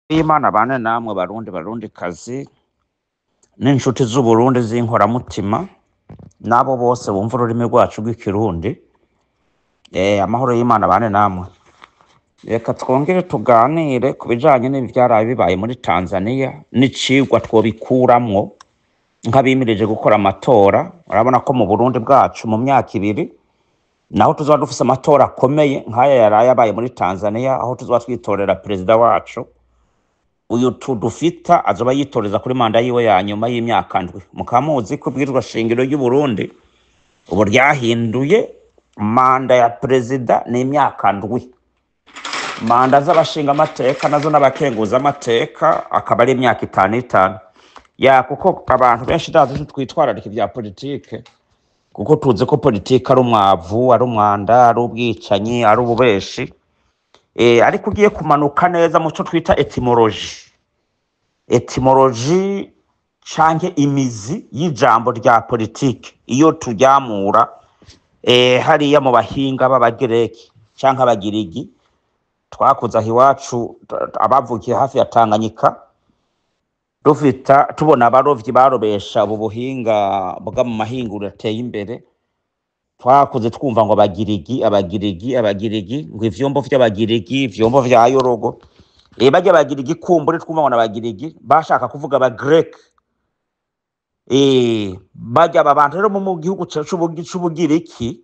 Imana bane namwe Barundi, Barundikazi n'inshuti z'Uburundi z'inkoramutima n'abo bose bumva ururimi rwacu rw'Ikirundi. Amahoro y'Imana bane namwe. Reka twongere tuganire ku bijanye n'ivyaraye bibaye muri Tanzania n'icigwa twobikuramwo nk'abimirije gukora amatora. Urabona ko mu Burundi bwacu mu myaka 2 naho tuzoba dufise amatora akomeye nk'aya yaraye abaye muri Tanzania, aho tuzoba twitorera perezida wacu. Uyu tudufita azoba yitoreza kuri manda yiwe ya nyuma y'imyaka 7. Mukaba muzi ko ibwirizwa shingiro ry'Uburundi ubu ryahinduye manda ya perezida ni imyaka 7, manda z'abashingamateka nazo n'abakenguzamateka akaba ari imyaka 5 5. Ya kuko abantu benshi ndazi twitwararika ivya politike, kuko tuzi ko politike ari umwavu, ari umwanda, ari ubwicanyi, ari ububeshi. Ariko ugiye kumanuka neza mu cyo twita etymologie, etymologie canke imizi y'ijambo rya politike, iyo turyamura hariya mu bahinga b'Abagereki canke Abagirigi twakuze aho iwacu, abavukiye hafi ya Tanganyika, dufita tubona abarovyi barobesha ubu buhinga bwa mu mahinguriro ateye imbere. Twakuze twumva ngo Abagirigi, Abagirigi, Abagirigi, ngo ivyombo vy'Abagirigi, ivyombo vya Yorogo. Barya Abagirigi kumbure twumva ngo n'Abagirigi bashaka kuvuga Abagrek. Barya aba bantu rero mu gihugu c'Ubugiriki,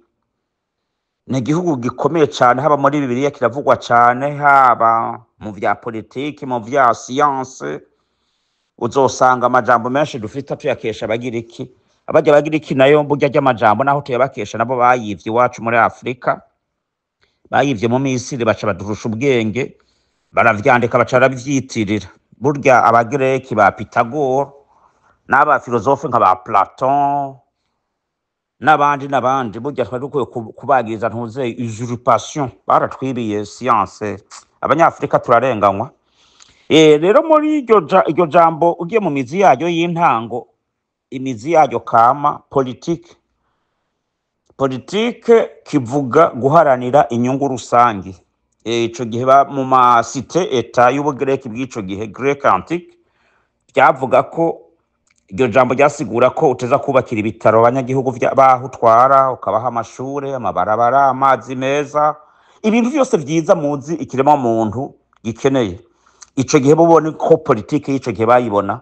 ni igihugu gikomeye cane, haba muri Bibiliya kiravugwa cane, haba mu vya politiki, mu vya siyanse, uzosanga amajambo menshi dufita tuyakesha Abagiriki. Abarya Abagiriki nayo burya ry'amajambo naho tuyabakesha, nabo bayivye iwacu muri Afrika, bayivye mu Misiri, baca badurusha ubwenge, baravyandika, baca baravyitirira. Burya Abagireki ba Pitagore n'aba filozofe nka ba Platon n'abandi n'abandi, burya twari dukwiye kubagiriza ntuze usurpation, baratwibiye science. Abanyafrika turarenganywa. Rero muri iryo jambo ugiye mu mizi yaryo y'intango, imizi yaryo kama politike, politike kivuga guharanira inyungu rusangi. Ico gihe mu ma cités-état y'Ubugreki bw'ico gihe, Grec antique, ryavuga ko iryo jambo ryasigura ko uteza kubakira ibitaro abanyagihugu baho utwara, ukabaha amashure, amabarabara, amazi meza, ibintu vyose vyiza muzi ikiremwa muntu gikeneye. Ico gihe bubone ko politike y'ico gihe bayibona.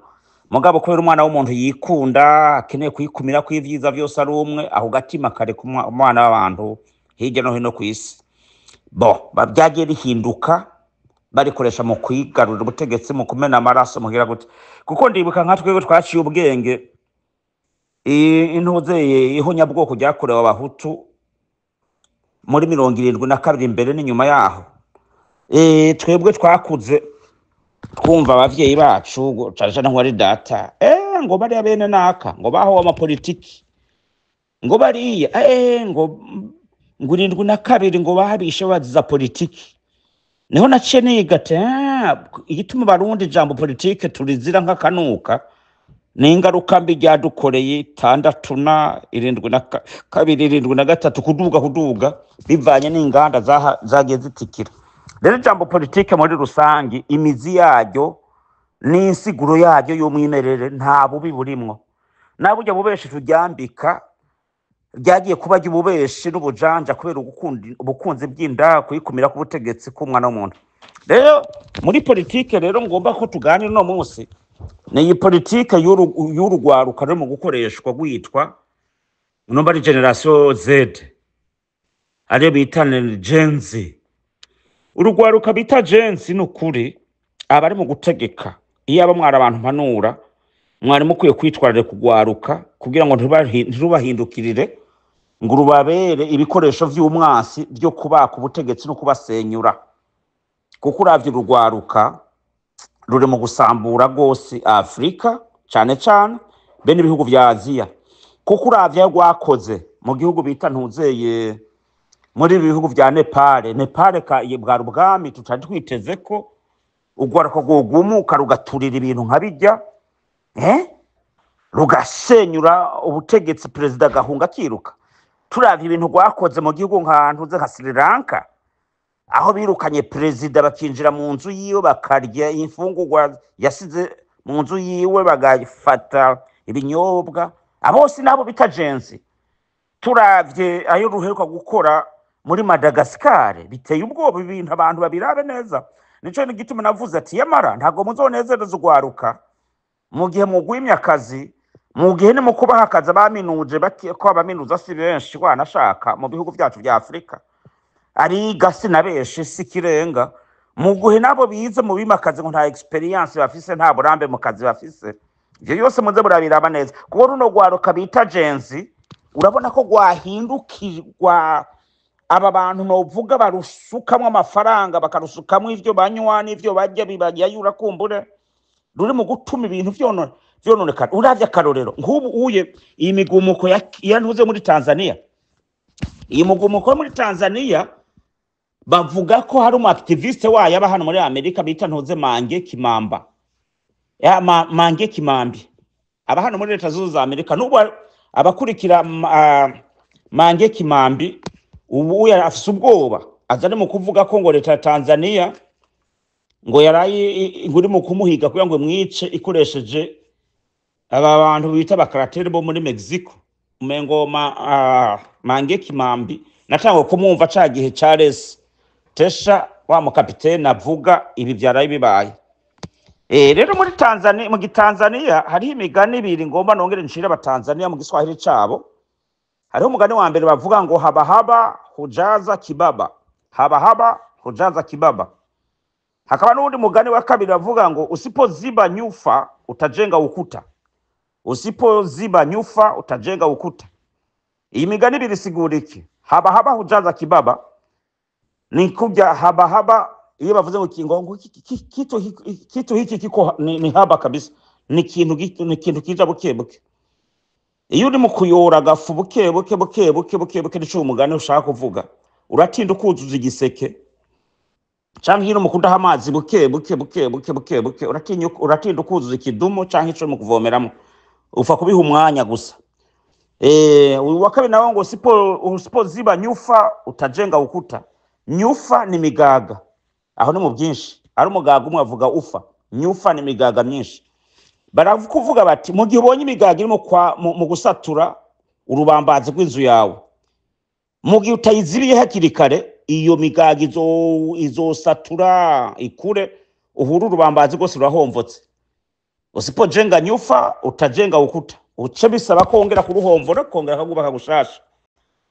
Mugabo kubera umwana w'umuntu yikunda, akeneye kwikumira ko ivyiza vyose ari umwe, aho gatima kare ku umwana w'abantu hirya no hino kw'isi. Bo byagiye bihinduka, barikoresha mu kwigarurira ubutegetsi, mu kumena amaraso, mugira gute. Kuko ndibuka nka twebwe twaciye ubwenge, intuze ihonyabwoko ryakorewe Abahutu muri 72 imbere n'inyuma yaho. Twebwe twakuze twumva abavyeyi bacu, cane cane nk'uwari data, ngo bariya bene naka ngo bahowe amapolitiki, ngo bariya ngo 72 ngo bahabishe baziza politiki. Niho naciye niga ati igituma Abarundi ijambo politike turizira nk'akanuka ni ingaruka mbi ryadukoreye 6 na 72, 73, kuduga kuduga, bivanye n'inganda zagiye zitikira. Rero ijambo politike muri rusangi, imizi yaryo n'insiguro yaryo y'umwimerere, nta bubi burimwo. Na burya bubeshi turyambika ryagiye kuba ry'ububeshi n'ubujanja kubera ubukunzi bw'inda, kuyikumira ku butegetsi k'umwana w'umuntu. Rero muri politike rero ngomba ko tuganira uno munsi ni iyi politike y'urugwaruka ruri mu gukoreshwa rwitwa numva ari génération Z, ariyo bita Gen Z. Urugwaruka bita Gen Z ni ukuri abari mu gutegeka, iyo aba mwari abantu mpanura, mwari mukwiye kwitwararika kugwaruka kugira ngo ntirubahindukirire ngo rubabere ibikoresho vy'umwasi vyo kubaka ubutegetsi no kubasenyura. Kuko uravye urugwaruka ruri mu gusambura rwose Afrika, cane cane bene ibihugu vya Aziya. Kuko uravye ayo rwakoze mu gihugu bita ntuzeye muri ibi bihugu vya Nepal, Nepal bwari ubwami tutari twiteze ko urwaruka rwogumuka rugaturira ibintu nka bijya, rugasenyura ubutegetsi, perezida agahunga akiruka. Turavye ibintu rwakoze mu gihugu nka ntuze nka Sri Lanka, Aho birukanye perezida, bakinjira mu nzu yiwe, bakarya imfungurwa yasize mu nzu yiwe, bagafata ibinyobwa, abo nabo bita Gen Z. Turavye ayo ruheruka gukora muri Madagascar, biteye ubwoba. Ibintu abantu babirabe neza. Nico gituma navuze ati: "Yamara ntabwo muzonezereza ugwaruka mu gihe mugwimye akazi, mu gihe ni mu kubaha akazi abaminuje bake." Ko abaminuza si benshi, wanashaka mu bihugu byacu vya Afurika ariga si na benshi, si ikirenga. Mu gihe nabo bize mu bimakazi ngo nta experience bafise, nta burambe mu kazi bafise. Ivyo byose muze murabiraba neza, kuko runo rwaruka bita Gen Z urabona ko rwahindukirwa. Aba bantu novuga barusukamwo amafaranga, bakarusukamwo ivyo banywa n'ivyo barya, bibajyayura kumbure ruri mu gutuma ibintu vyononekara. Uravye akarorero nk'ubu uye iyi migumuko yantuze muri Tanzania, iyi mugumuko yo muri Tanzania, bavuga ko hari umu activiste wayo aba hano muri Amerika bita ntuze Mange Kimamba ya Mange Kimambi, aba hano muri Leta Zunze za Amerika. N'ubu abakurikira Mange Kimambi ubu uya afise ubwoba, aza ari mu kuvuga ko ngo leta ya Tanzania ngo yaraye ngo iri mu kumuhiga kugira ngo imwice ikoresheje aba bantu bita abakarateri bo muri Mexico. Umengo Mange Kimambi natangwe kumwumva ca gihe Charles Tesha wa mukapitene avuga ibi vyaraye bibaye. Rero muri Tanzania, mu Gitanzania hariho imigani ibiri ngomba nongere nshire abatanzania mu Giswahili cabo. Hariho umugani wa mbere bavuga ngo "Haba haba hujaza kibaba, haba haba hujaza kibaba." Hakaba n'uwundi mugani wa kabiri bavuga ngo "Usipoziba nyufa utajenga ukuta, usipoziba nyufa utajenga ukuta." Iyi migani ibiri isigura iki? "Haba haba hujaza kibaba" ni kurya haba haba, iyo bavuze ngo kingo kitu hiki kiko ni haba kabisa, ni ikintu ni ikintu kija buke buke. Iyo uri mu kuyora agafu buke buke buke buke buke buke, nico umugani ushaka kuvuga, uratinda ukuzuza igiseke. Canke iyo uri mu kudaha amazi buke buke buke buke buke buke, uratinda ukuzuza ikidumu canke ico mu kuvomeramo. Upfa kubiha umwanya gusa. Uyu wa kabiri nawe ngo "Usipoziba nyufa utajenga ukuta." Nyufa ni migaga, aho ni mu byinshi. Ari umugaga umwe avuga ufa, nyufa ni migaga myinshi. Barakuvuga bati mu gihe ubonye imigaga irimo mu gusatura urubambazi rw'inzu yawe, mu gihe utayizibiye hakiri kare, iyo migaga izosatura ikure, uhure urubambazi rwose rurahomvotse. "Usipojenga nyufa utajenga ukuta." Uce bisaba ko wongera kuruhomvora, kongera akagubaka gushasha,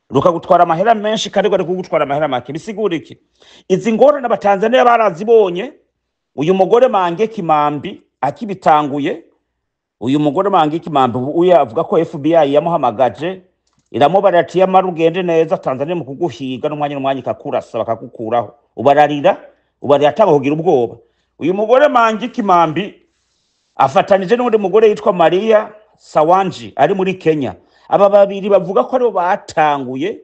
rukagutwara amahera menshi kandi rwari kugutwara amahera make. Bisigura iki? Izi ngorane abatanzaniya barazibonye. Uyu mugore Mange Kimambi akibitanguye, uyu mugore Mange Kimambi ubu uyu avuga ko FBI yamuhamagaje iramubarira ati: "Yamara ugende neza, Tanzania mu kuguhiga n'umwanya n'umwanya ikakurasa bakagukuraho." Ubararira, ubarira, atanga kugira ubwoba. Uyu mugore Mange Kimambi afatanije n'undi mugore yitwa Maria Sawanji ari muri Kenya. Aba babiri bavuga ko aribo batanguye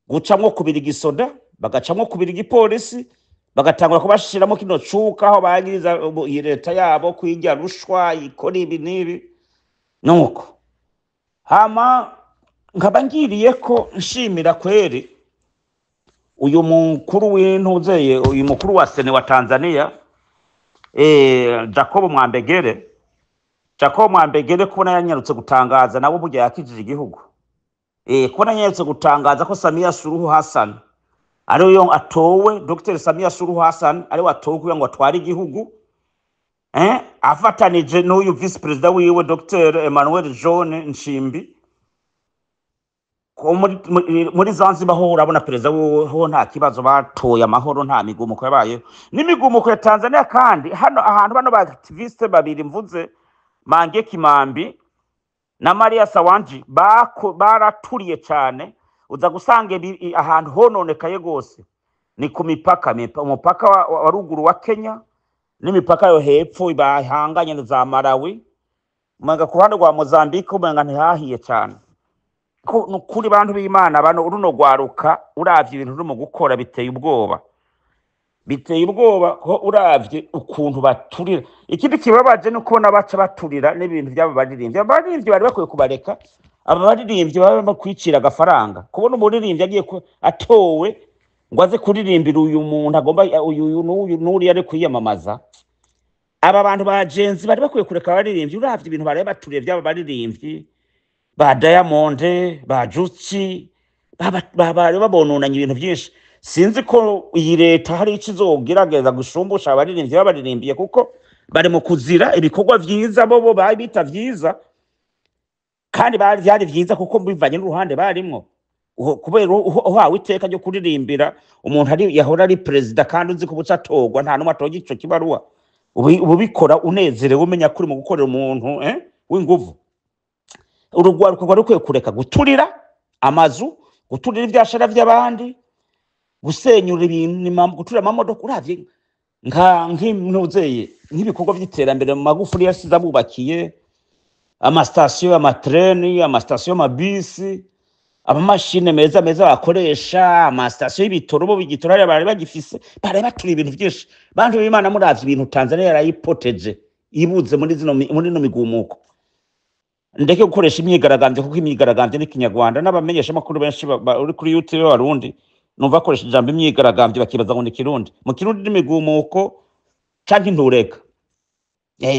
gucamwo kubiri igisoda, bagacamwo kubiri igipolisi, bagatangura kubashiramo kino cuka aho bagiriza iyi leta yabo kwirya rushwa, ikora ibi n'ibi. Nuko hama nkaba ngiriye ko nshimira kweri uyu mukuru w'intuzeye, uyu mukuru wa CENI wa Tanzania, Jacob Mwambegere. Jacob Mwambegere kubona yanyarutse gutangaza, nabo burya yakijije igihugu. Kubona yanyarutse gutangaza ko Samia Suluhu Hassan ariyo atowe, Dr Samia Suluhu Hassan ariwe atowe kugira ngo atware igihugu, afatanije n'uyu vice perezida wiwe Dr Emmanuel John Nchimbi. Ko muri Zanzibar ho urabona perezida wiwe ho nta kibazo, batoye amahoro, nta migumuko yabayeho n'imigumuko ya Tanzania. Kandi hano ahantu bano ba activiste babiri mvuze, Mange Kimambi na Maria Sawanji, baraturiye cyane. Uza gusanga ahantu hononekaye gose ni ku mipaka, umupaka wa ruguru wa Kenya n'imipaka yo hepfo bahanganye na za Malawi. Umenga ku ruhande rwa Mozambique umenga ntihahiye cyane. Ko nukuri bantu b'Imana, bano uruno rwaruka, uravye ibintu rurimo gukora biteye ubwoba, biteye ubwoba ko uravye ukuntu baturira. Ikindi kibabaje ni ukubona baca baturira n'ibintu by'aba baririmbyi. Aba baririmbyi bari bakwiye kubareka, aba baririmbyi baba bakwicira agafaranga. Kubona umuririmbyi agiye atowe Ngo aze kuririmbira uyu muntu agomba uyu n'uyu n'uriya ari kwiyamamaza. Aba bantu ba Gen Z bari bakwiye kureka abaririmbyi. Uravye ibintu baraye baturiye vy'aba baririmbyi ba Diamond, ba Juki, bari babononanye ibintu byinshi. Sinzi ko iyi leta hari ico izogerageza gushumbusha abaririmbyi babaririmbiye, kuko bari mu kuzira ibikorwa vyiza bo bita vyiza, kandi bari vyari vyiza kuko bivanye n'uruhande barimwo. Kubera uhawe iteka ryo kuririmbira umuntu ari yahora ari perezida, kandi uzi ko buca atorwa, nta n'umwe atoga ico kibaruwa, ubikora unezerewe, umenya ko uri mu gukorera umuntu w'inguvu. Urugwaruka rwari rukwiye kureka guturira amazu, guturira ivyashara vy'abandi, gusenyura ibintu, guturira amamodoka. Uravye nka nk'intuzeye nk'ibikorwa vy'iterambere mu Magufuli yasize abubakiye, amasitasiyo y'amatreni, amasitasiyo y'amabisi, amamashine meza meza bakoresha, amasitasiyo y'ibitoro, bo igitoro hariya bari bagifise, bari baturiye ibintu vyinshi. Bantu b'Imana, muravye ibintu Tanzania yarayipoteje ibuze muri zino muri ino migumuko. Ndeke gukoresha imyigaragambyo, kuko imyigaragambyo ni Kinyarwanda, n'abamenyesha makuru benshi uri kuri YouTube b'Abarundi numva bakoresha ijambo imyigaragambyo bakibaza ngo ni Kirundi. Mu Kirundi ni imigumuko canke intureka.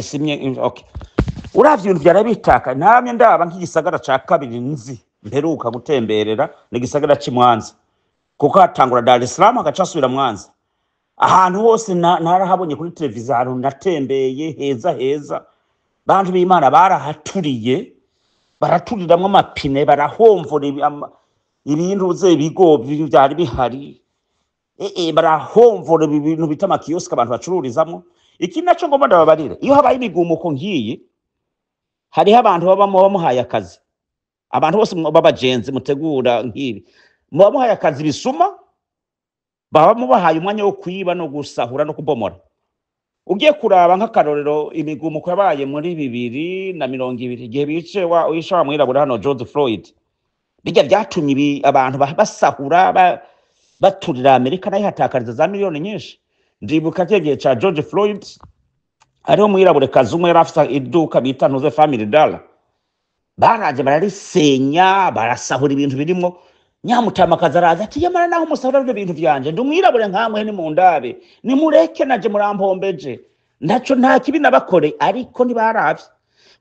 Simye, okay. Uravye ibintu vyarabitaka, namye ndaba nk'igisagara ca kabiri nzi mperuka gutemberera ni igisagara c'i Mwanza, kuko hatangura Dar es Salaam hagaca hasubira Mwanza. Ahantu hose narahabonye kuri televiziyo, ahantu natembeye heza heza. Bantu b'Imana, barahaturiye, baraturiramwo amapine, barahomvora ibintu ze ibigo vyari bihari, barahomvora ibintu bita amakiyosike abantu bacururizamwo. Ikindi naco ngomba ndababarire, iyo habaye imigumuko nk'iyi, hariho abantu babamo bamuhaye akazi. Abantu bose b'abagenzi mutegura nk'ibi, muba muhaye akazi bisuma, baba mubahaye umwanya wo kwiba no gusahura no kubomora. Ugiye kuraba nk'akarorero imigumuko yabaye muri 2020, igihe bice wa wishe wa mwirabura hano George Floyd, bijya vyatumye abantu basahura, baturira. Amerika nayo ihatakariza za miliyoni nyinshi. Ndibuka cya gihe ca George Floyd, hariho mwirabure kazi umwe yari afise iduka bita ntuze Family Dollar, baraje bararisenya, barasahura ibintu birimwo. Nyamutamakazi araza ati: "Yamara naho musahura bino bintu vyanje, ndi umwirabure nkamwe, ni mu ndabe, nimureke naje murampombeje, ntaco nta kibi nabakore." Ariko ntibaravye,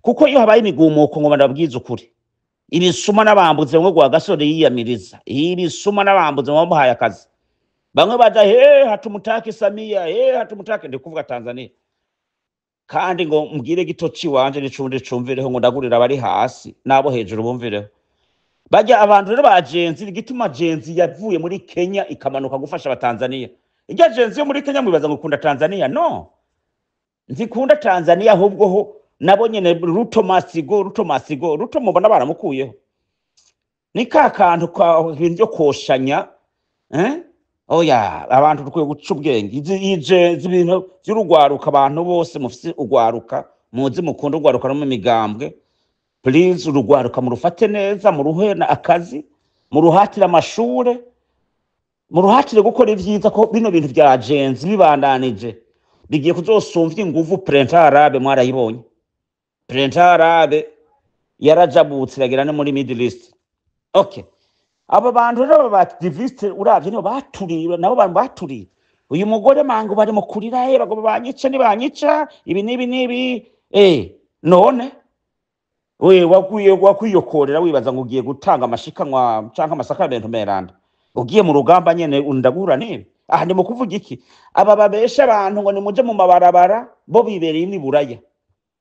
kuko iyo habaye imigumuko, ngo ndababwize ukuri, ibisuma n'abambuzi bamwe gwa gasore yiyamiriza ibisuma n'abambuzi bamuhaye akazi. Bamwe baja he hatumutake Samia, he hatumutake, ndi kuvuga Tanzania. Kandi ngo mbwire gito ciwanje n'icundi cumvireho, ngo ndagurira abari hasi n'abo hejuru bumvireho. Bajya abantu rero ba Gen Z, igituma Gen Z yavuye muri Kenya ikamanuka gufasha abatanzania, ijya Gen Z yo muri Kenya mwibaza ngo ikunda Tanzania? No, nzikunda Tanzania, ahubwo ho nabo nyene Ruto must go, Ruto must go. Ruto mubona baramukuyeho, ni ka kantu ka ibintu byo koshanya, eh? Oya, abantu dukwiye guca ubwenge. Izi ije ibintu vy'urugwaruka, abantu bose mufise urwaruka, muzi mukunda urwaruka no mu migambwe, please, urugwaruka murufate neza, muruhe akazi, muruhatire amashure, muruhatire gukora ivyiza, ko bino bintu vya Gen Z bibandanije bigiye kuzosumvya inguvu Printemps Arabe. Mwarayibonye Printemps Arabe yarajabutse iragera no muri Middle East. Okay, abo bantu rero ba activiste, uravye nibo baturiye, nabo bantu baturiye uyu mugore mango bari mu kurira, bagomba banyica, nibanyica ibi n'ibi n'ibi. None we wakwiye wakwiyokorera, wibaza ngo ugiye gutanga amashikanwa canke amasakaramentu meranda, ugiye mu rugamba nyene undagura nibi. Aha ndi mu kuvuga iki? Aba babesha abantu ngo nimuje mu mabarabara, bo bibereye ni Buraya,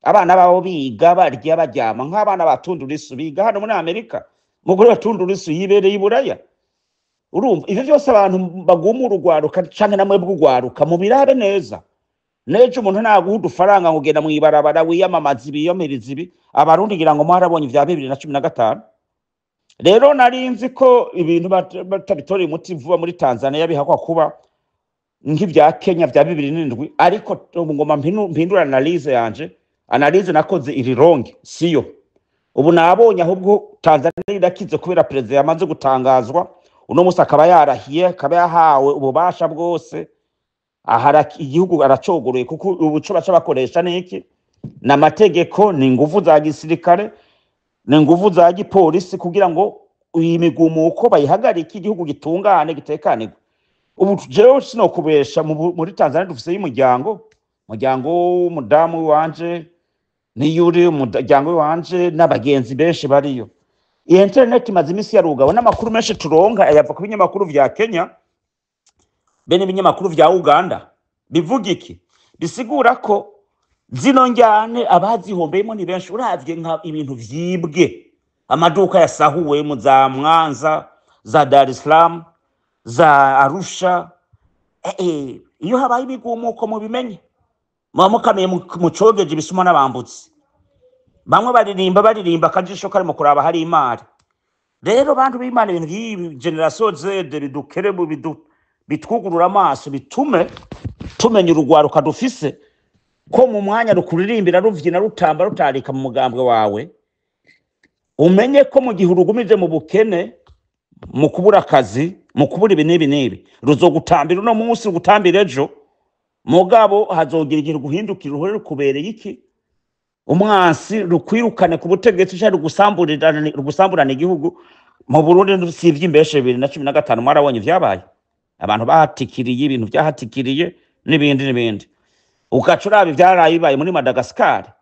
abana babo biga, barya, baryama, nk'abana ba Tundu Lissu biga hano muri Amerika. Mugore wa Tundu Lissu yibereye i Buraya. Urumva ivyo vyose, abantu baguma urugwaruka canke namwe bw'urwaruka mubirabe neza. Nejo umuntu naguha udufaranga ngo ugenda mw'ibarabara wiyamamaza ibiyomiriza ibi, Abarundi ngira ngo mwarabonye ivya 2015. Rero nari nzi ko ibintu batabitoreye umuti vuba muri Tanzania bihakwa kuba nk'ivya Kenya vya 2007, ariko ubu ngoma mpindura analyse yanje. Analyse nakoze iri wrong, siyo. Ubu nabonye ahubwo Tanzania irakize, kubera perezida yamaze gutangazwa uno musi, akaba yarahiye, akaba yahawe ububasha bwose. Aha igihugu aracogoruye, kuko ubuco baca bakoresha niki? Ni amategeko, ni inguvu za gisirikare, ni inguvu za gipolisi, kugira ngo iyi migumuko bayihagarike, igihugu gitungane, gitekanirwe. Ubu jewe sinokubesha, muri Tanzania dufiseyo umuryango w'umudamu wanje niyuri, umuryango wanje n'abagenzi benshi bariyo. Iyi internet imaze iminsi yarugawe, n'amakuru menshi turonka ayava ku binyamakuru vya Kenya be n'ibinyamakuru vya Uganda. Bivuga iki? Bisigura ko zino njyane abazihombeyemo ni benshi. Uravye nka ibintu vyibwe, amaduka yasahuwe mu za Mwanza, za Dar es Salaam, za Arusha. Iyo habaye ibigumuko, mubimenye, muba mukamiye mucogeje ibisuma n'abambutsi. Bamwe baririmba baririmba akajisho kari mu kuraba hari imari. Rero bantu b'Imana, ibintu by'iyi génération Z bidukerebu, bitwugurura amaso, bitume tumenya urugwaruka dufise, ko mu mwanya rukuririmbira, ruvyina, rutamba, rutarika mu mugambwe wawe, umenye ko mu gihe urugumije mu bukene, mu kubura akazi, mu kubura ibi n'ibi n'ibi, ruzogutambira uno munsi, rugutambira ejo, mugabo hazogira igihe ruguhindukira, uruhore rukubereye iki umwansi, rukwirukane ku butegetsi canke rugusamburana igihugu. Mu Burundi sivye imbeshe, 2015 mwarabonye ivyabaye, abantu bahatikiriye, ibintu vyahatikiriye n'ibindi n'ibindi. Ugaca uraba ivyaraye bibaye muri Madagascar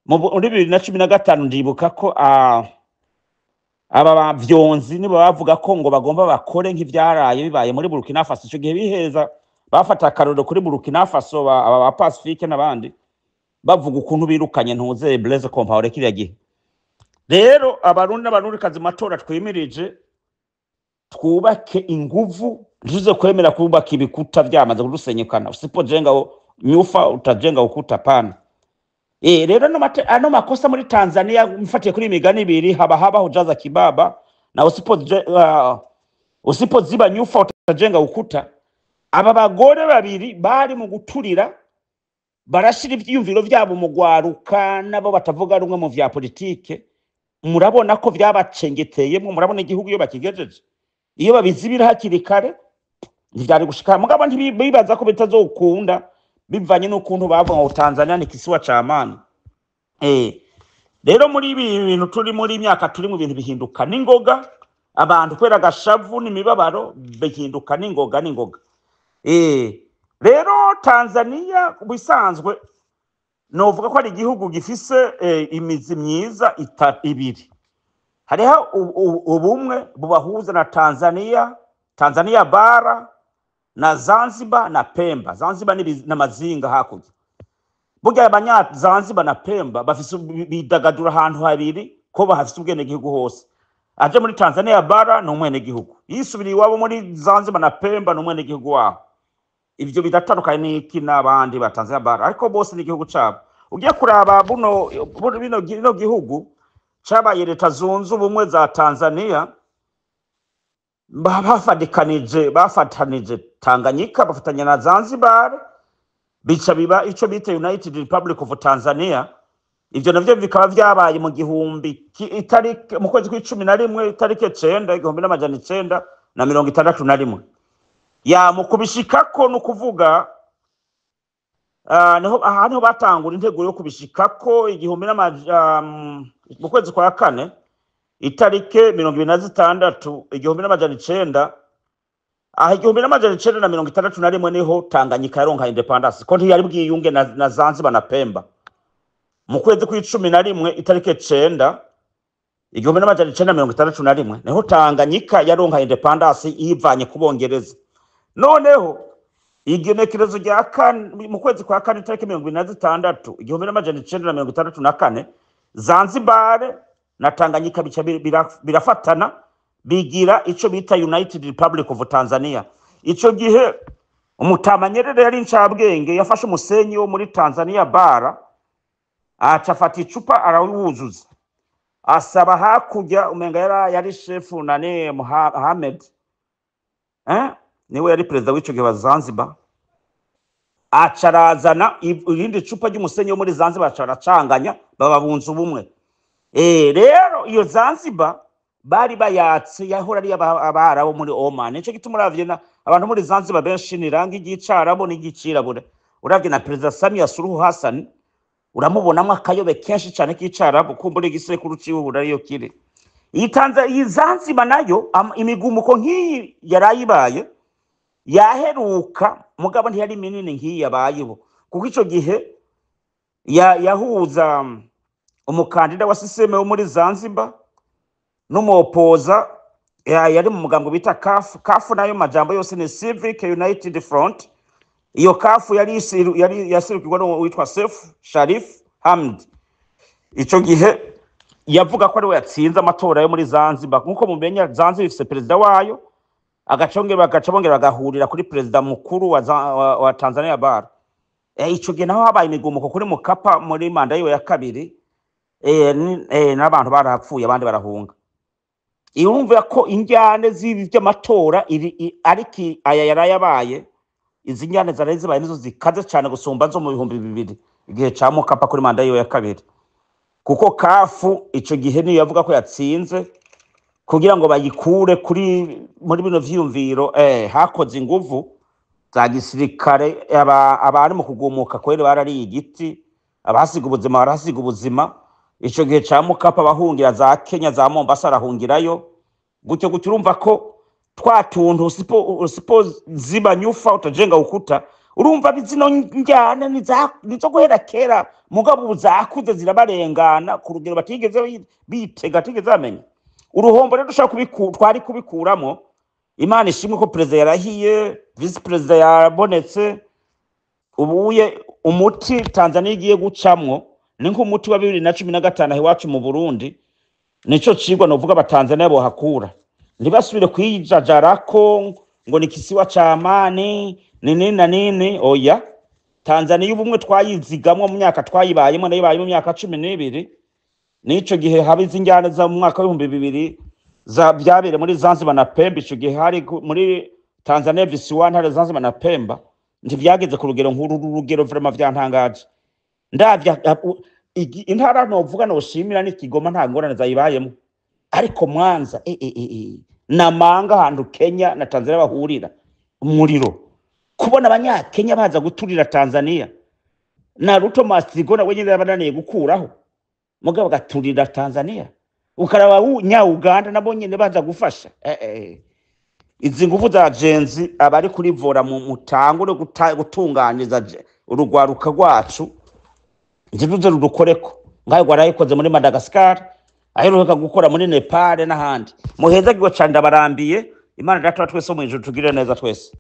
muri 2015. Ndibuka ko aba bavyonzi nibo bavuga ko ngo bagomba bakore nk'ivyaraye bibaye muri Burkina Faso. Ico gihe biheza bafata akarorero kuri Burkina Faso, aba ba Pacifique n'abandi, bavuga ukuntu birukanye ntuze Blaise Compaoré kiriya gihe. Rero Abarundi n'Abarundikazi, mu matora twimirije, twubake inguvu, ntuze kwemera kubaka ibikuta vyamaze kudusenyukana. Usipojenga nyufa utajenga ukuta pana. Rero ano makosa muri Tanzania, mfatiye kuri imigani ibiri, haba haba hujaza kibaba na usipoziba nyufa utajenga ukuta. Aba bagore babiri bari mu guturira, barashira ivyiyumviro vyabo mu gwaruka nabo batavuga rumwe mu vya politike. Murabona ko vyabacengeteyemwo, murabona igihugu iyo bakigejeje. Iyo babizibira hakiri kare ntivyari gushika, mugabo ntibibaza ko bitazokunda, bivanye n'ukuntu bavuga ngo Tanzania ni kisiwa ca amani. Rero muri ibi bintu turi muri imyaka turi mu bintu bihinduka n'ingoga, abantu kubera agashavu n'imibabaro bihinduka n'ingoga n'ingoga. Rero Tanzania bisanzwe novuga ko ari igihugu gifise imizi myiza ibiri. Hariho ubumwe bubahuza na Tanzania, Tanzania Bara na Zanzibar na Pemba. Zanzibar ni n'amazinga hakurya. Burya abanya Zanzibar na Pemba bafise bidagadura ahantu habiri, ko bahafise ubwenegihugu hose. Aje muri Tanzania Bara ni umwenegihugu, yisubiriye iwabo muri Zanzibar na Pemba ni umwenegihugu waho. Ivyo bidatandukanye n'iki n'abandi ba Tanzania Bara, ariko bose ni igihugu cabo. Ugiye kuraba buno bino gihugu cabaye Leta Zunze Ubumwe za Tanzania, bafatanije Tanganyika, bafatanya na Zanzibar, bica biba ico bita United Republic of Tanzania. Ivyo navyo bikaba vyabaye mu gihumbi itariki mu kwezi kw'11, itariki 9, 1961. Ya mu kubishikako, ni ukuvuga niho aha niho batangura integuro yo kubishikako, igihumbi mu kwezi kwa kane, itarike 26, 1900 aha, 1961, niho Tanganyika yaronka independence, ko ntiyari bwiyunge na Zanzibar na Pemba. Mu kwezi kw'11, itarike 9, 1961, niho Tanganyika yaronka independence yivanye ku Bongereza. Noneho igenekerezo rya kane, mu kwezi kwa kane, itariki 26, 1964, Zanzibar na Tanganyika bica birafatana, bigira ico bita United Republic of Tanzania. Ico gihe umutama Nyerere yari incabwenge, yafashe umusenyi wo muri Tanzania Bara, aca afata icupa arawuzuza, asaba hakurya, umenga yari shefu nane Mohamed, niwe yari perezida w'ico gihe wa Zanzibar, aca arazana irindi cupa ry'umusenyi wo muri Zanzibar, aca aracanganya, baba bunze ubumwe. Rero iyo Zanzibar bari bayatse, yahora ari Abarabu muri Oman. Nico gituma uravye na abantu muri Zanzibar benshi ni rangi ry'icarabo n'igicirabure. Uravye na Perezida Samia Suluhu Hassan, uramubonamwo akayobe kenshi cane k'icarabu, kumbura igisekuru ciwe ariyo kiri. Iyi Zanzibar nayo imigumuko nk'iyi yarayibaye. Yaheruka mugabo ntiyari minini nk'iyi yabayeho, kuko ico gihe yahuza umukandida wa CCM wo muri Zanzibar n'umuopoza yari mu mugambwe bita CUF. CUF nayo majambo yose ni Civic United Front. Iyo CUF yari yaserukirwa n'uwitwa Seif Sharif Hamad. Ico gihe yavuga ko ariwe yatsinze amatora yo muri Zanzibar. Nkuko mumenya, Zanzibar ifise perezida wayo, bagaca bongera bagahurira kuri perezida mukuru wa Tanzania Bara. Ico gihe naho habaye imigumuko kuri Mkapa muri manda yiwe ya kabiri, n'abantu barapfuye, abandi barahunga. Irumva ko injyane z'ibi by'amatora ariko aya yarayabaye, izi njyane zari zibaye nizo zikaze cyane gusumba zo mu 2000, igihe ca Mkapa kuri manda yiwe ya kabiri, kuko CUF ico gihe niyo yavuga ko yatsinze. Kugira ngo bayikure kuri muri bino vyiyumviro, hakoze inguvu za gisirikare. Abari mu kugumuka kweri barariye igiti, abahasiga ubuzima barahasiga ubuzima. Ico gihe ca Mkapa bahungira za Kenya, za Mombasa arahungirayo gutyo gutyo. Urumva ko twa tuntu usipo ziba nyufa utajenga ukuta. Urumva zino njyane nizo guhera kera, mugabo ubu zakuze zirabarengana ku rugero batigeze bitega, batigeze bamenya. Uruhombo rero dushobora twari kubikuramo. Imana ishimwe ko perezida yarahiye, visi perezida yabonetse. Ubuye umuti Tanzania igiye gucamwo ni nk'umuti wa 2015 aho iwacu mu Burundi. Nico cigwa novuga abatanzania bohakura, ntibasubire kwijajarako ngo ni kisiwa ca amani ni nini na nini. Oya, Tanzania ubumwe twayizigamwo mu myaka twayibayemo, nayibayemo mu myaka 12. N'ico gihe haba izi njyane za mu mwaka w'2000 za byabere muri Zanzibar na Pemba. Ico gihe hari muri Tanzania visiwani, hari Zanzibar na Pemba, ntivyageze ku rugero nk'uru. Rugero vraiment vyantangaje. Ndavya intara novuga noshimira ni Kigoma, nta ngorane zayibayemo, ariko Mwanza Namanga, ahantu Kenya na Tanzania bahurira umuriro, kubona abanyakenya baza guturira Tanzania na Ruto Masigona wenyine yabananiye gukuraho, mugabo bagaturira Tanzania, ukaraba nya Uganda nabo nyene baza gufasha. Izi nguvu za Gen Z abari kuri volant mu mutangure gutunganiza urugwaruka rwacu, ntiruze rudukoreko ngayo rwarayikoze muri Madagascar, aheruka gukora muri Nepal n'ahandi. Muhezagirwe cane, ndabarambiye. Imana Data wa twese wo mw'ijuru tugirire neza twese.